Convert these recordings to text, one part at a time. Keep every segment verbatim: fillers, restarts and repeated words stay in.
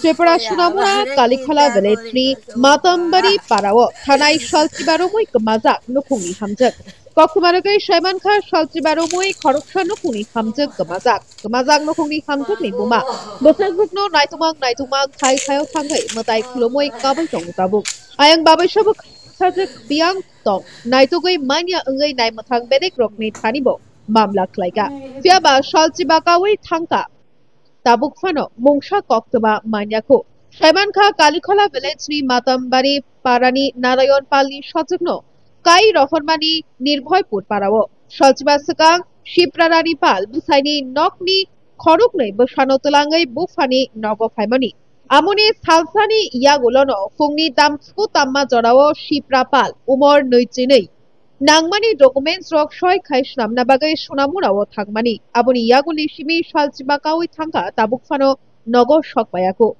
Tripura Sunamura Kalikhola village ni Matambari parao thanai salchiba romwi kwmajak nukhungni hamjak. Kokthuma rwgwi saimankha salchiba romwi khoroksa nukhungni hamjak kwmajak. Kwmajak nukhungni hamjakni buma bwsajwkno naitugma naitugma khai khaio thangwi mwtai khulumwi kabwi tongo tabuk. Ayang babai sabo sajwk biyang tong naitugwi manya wngwi naimwthang bedek rokni thani bo mamla khlaika. Phiya ba salchiba kawi thangka. Tabuk phano mungsa koktwma manya kho. Saimankha Kalikhola village ni Matambari parani Narayon Pal ni sajwkno kai rohormani Nirbhoypur parao. Salchiba swkang Sipra Rani Pal bwsaini nokni khoroknwi bwsano twlangwi buphani nogo phaimani. Amoni salsani yagulono phungni tamsku tamma jorao Sipra Pal umor nwi chinwi nangmani documents rok soi khai swnamna bagwi Sonamurao thangmani. Aboni yagulni simi salchiba kawi thangkha tabuk phano nogo sok paiyaku.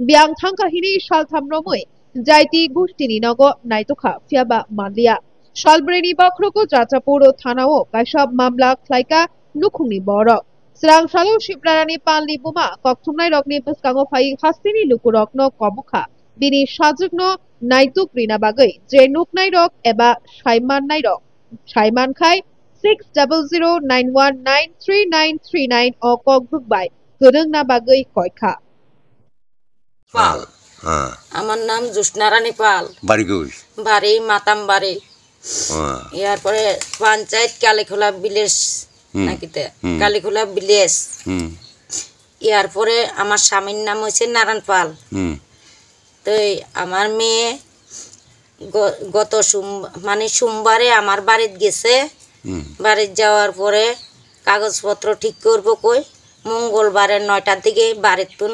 Biyang thangkha hini saltham romwi jaiti gustini nogo naitokha phiyaba manliya. Salbrini bokhrogo Jachapur thanao kaisa mamla khlaika nukhungni borok. Srang salo Sipra Rani Palni buma kokthumnairokni bwskango phai hasteni lukurokno kobokha. Bini sajwkno naituk rina bagwi je nuknairok eba saimannairok saimankhai six double zero nine one nine three nine three nine o kokbwk bai kwrwngna bagwi koikha. পাল। হ্যাঁ। আমার নাম জ্যোৎস্না রানী পাল। বাড়ি কই? বাড়ি মাতামবাড়ি। হ্যাঁ। ইয়ারপরে পঞ্চায়েত কালীখোলা ভিলেজ হুম। নাকিতে? হুম। কালীখোলা ভিলেজ। হুম। ইয়ারপরে আমার স্বামীর নাম হচ্ছে নারায়ণ পাল। হুম। তো এই আমার মেয়ে গ-, গত সোম-, মানে সোমবারে আমার বাড়িত গেছে। হুম। বাড়িত যাওয়ার পরে কাগজপত্র ঠিক করবো কই, মঙ্গলবারে নয়টার দিকে বাড়ির তুন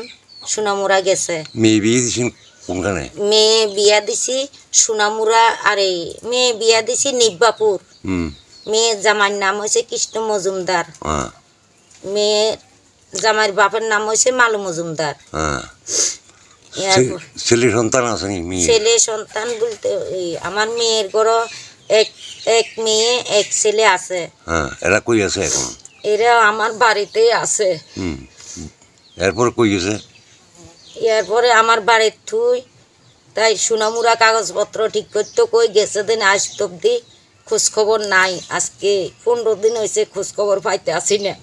সোনামুড়া গেছে। মেয়ে বিয়ে দিছেন কোনখানে? মেয়ে বিয়া দিছি সোনামুড়া, আরে, মেয়ে বিয়া দিছি নিব্বাপুর। হুম। মেয়ে জামাইর নাম হয়েছে কৃষ্ণ মজুমদার। হ্যাঁ। মেয়ে জামাইর বাপের নাম হয়েছে মালু মজুমদার। হ্যাঁ। ইয়ার ছে-, পর ছেলে সন্তান আছে নি মেয়ে? ছেলে সন্তান বলতে ওই আমার মেয়ের ঘরো এক, এক মেয়ে, এক ছেলে আছে। হ্যাঁ, এরা কই আছে এখন? এরা আমার বাড়িতেই আছে। হুম। এরপর কই গেছে? এরপরে আমার বাড়ির থুই, তাই সোনামুড়া কাগজপত্র ঠিক করতে কই গেছে দিন আজ অব্দি খোঁজ খবর নাই। আজকে পনেরো দিন হয়েছে, খোঁজ খবর পাইতে আসি না।